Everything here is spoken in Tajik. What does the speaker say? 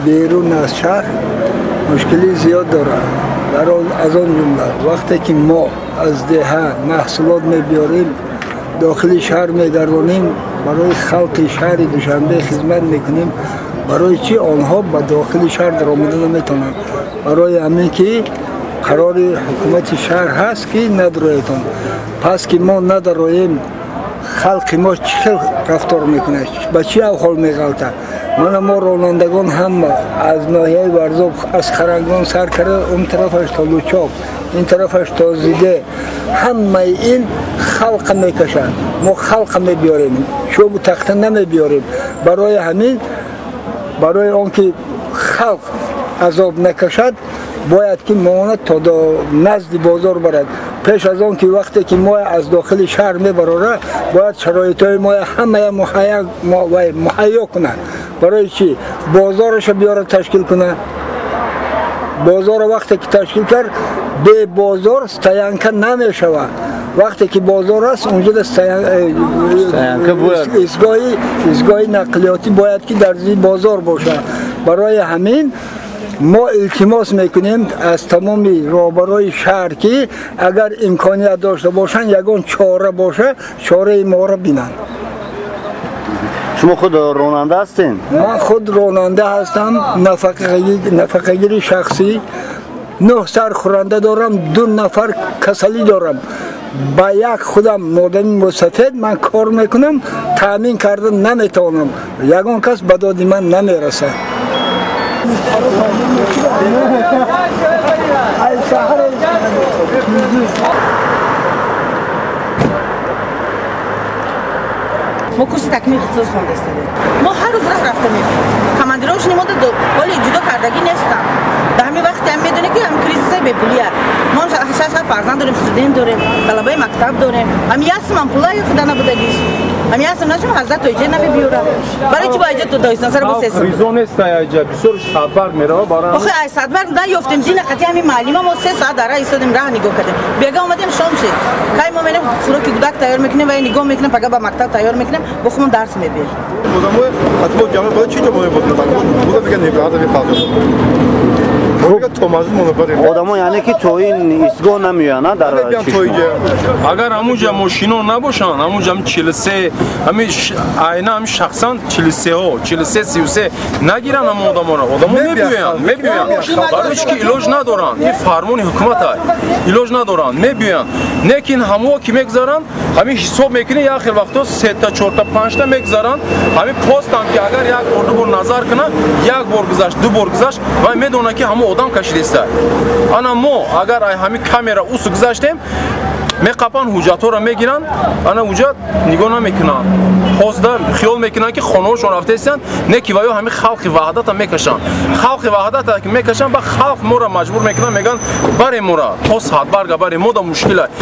Берун аз шаҳр мушкили зиёд дорад. Аз он ҷумла вақте ки мо аз деҳа маҳсулот мебиёрем, дохили шаҳр мегардонем, барои халқи шаҳри Душанбе хизмат мекунем. Барои чӣ онҳо ба дохили шаҳр даромада наметавонанд? Барои ҳамин ки қарори ҳукумати шаҳр ҳаст ки надароедон. Пас ки мо надароем, халқи мо чӣ хел рафтор мекунад, ба чӣ аҳвол меғалтад? Мана мо ронандагон ҳама аз ноҳияи Варзоб, аз Харангон сар карда, он тарафаш то Лучоб, ин тарафаш то Зиде, ҳамаи ин халқа мекашад. Мо халқа мебиёрем, чӯбу тахта намебиёрем. Барои ҳамин, барои он ки халқ азоб накашад, бояд ки моона то назди бозор барад. Пеш аз он ки вақте ки мо аз дохили шаҳр мебарора, бояд шароитҳои мо ҳамая муҳайё кунад. Барои чӣ? Бозорашо биёрад ташкил кунад. Бозорро вақте ки ташкил кард, бе бозор стоянка намешавад. Вақте ки бозор аст, унҷо истгоҳи нақлиётӣ бояд ки дар зери бозор бошад. Барои ҳамин мо илтимос мекунем аз тамоми роҳбарои шаҳр ки агар имконият дошта бошанд, ягон чора боша, чораи моро бинанд. Шумо худ ронанда ҳастед? Ман худ ронанда ҳастам, нафақагири шахсӣ, 9 сар хӯранда дорам, 2 нафар касалӣ дорам. Ба як худам модами мусафед ман кор мекунам, таъмин карда наметавонам. Ягон кас ба доди ман намерасад. Мо курси такмили ихтисос хонда истодем. Мо ҳар рӯз раҳ рафта мебинем. Командировочни мода ҳоли ҷудо кардагӣ нестам. Дар ҳамин вақте ҳам медонем ки ҳам кризиса бепулия. Мо 6 фарзанд дорем, студент дорем, талабаи мактаб дорем. Ҳам ясмам пулаи худа набудагиш. Ҳам ясм нашам ҳазрат то иҷа намебиёрам. Барои чӣ бо иҷа то доистан сара бо сесм? Ризо нест иҷа, бисёр садбарг мерава барои. Охе ай садбарг наёфтем, дина қати ҳамин муаллима мо 3 соат дар раҳ истодем, раҳ нигоҳ кардем. Бега омадем шом шид. Кай мо мерем хӯроки гудак тайёр мекунем ва нигоҳ мекунем, пага ба мактаб тайёр мекунем, бо худмон дарс мебиёрем. Одамои қатмо ҷамъ бояд чӣ ҷо бояд буда меган не ҳаза мепазад. Одамо яъне ки то ин истгоҳ намеоянд дар агар ҳамунҷа мошино набошанд, ҳамунҷа 43 ҳамин айна ҳамин шахсан 43-ҳо 43 33 нагиранд ҳамон одаморо. Одамо мебиёянд, мебиёянд. Барои чӣ ки илоҷ надоранд. Ин фармони ҳукумат аст. Илоҷ надоранд, мебиёянд. Лекин ҳамоҳо ки мегузаранд, ҳамин ҳисоб мекунӣ, як хел вақтҳо 3та, 4та, 5та мегузаранд. Ҳамин постам ки агар як бор ду бор назар кунад, як бор гузашт, ду бор гузашт, вай медонад ки ҳамон одам кашидеста. Ана мо агар ай ҳамин камера усу гузаштем, меқапан ҳуҷҷатҳоро мегиранд, ана ҳуҷҷат нигоҳ намекунанд. Ҳозда хиёл мекунанд ки хонаҳошон рафтаистанд, не ки ваё ҳамин халқи ваҳдата мекашанд. Халқи ваҳдата ки мекашанд, ба халқ моро маҷбур мекунанд, мегӯянд барем мора то садбарга барем, мода мушкил аст.